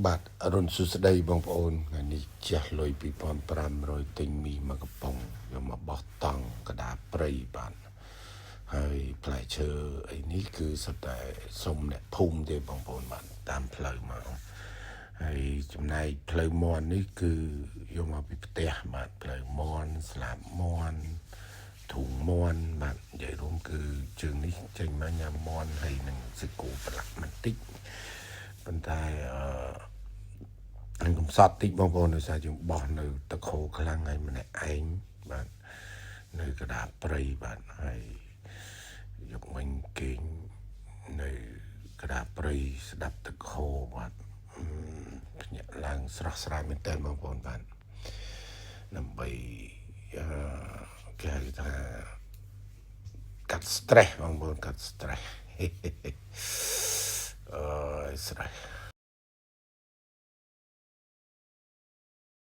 បាទអរុណសួស្តីបងប្អូនថ្ងៃនេះជះលុយ2500ទិញមីមួយកំប៉ុងយកមកបោះតង់កដាព្រៃបាទហើយផ្លែឈើអីនេះគឺសុទ្ធតែសុំអ្នកភូមិទេបងប្អូនបាទតាមផ្លូវមកហើយចំណែកផ្លូវមន់នេះគឺយកមកពីផ្ទះបាទផ្លូវមន់ស្លាបមន់ធុងមន់បាទនិយាយរួមគឺជើងនេះចេញមកញ៉ាំមន់ហើយនឹងសាច់គោប្រឡាក់បន្តិចប៉ុន្តែអឺ អញកំសត់តិចបងប្អូនដោយសារយើងបោះនៅតខោខ្លាំងហើយម្នាក់ឯងបាទនៅកដាព្រៃបាទហើយយកវិញគេងនៅកដាព្រៃស្ដាប់តខោបាទអឺភ្ញាក់ឡើងស្រស់ស្រាយមែនតើបងប្អូនបាទដើម្បីអឺគេហៅថាកាត់ stress បងប្អូនកាត់ stress អើយ stress.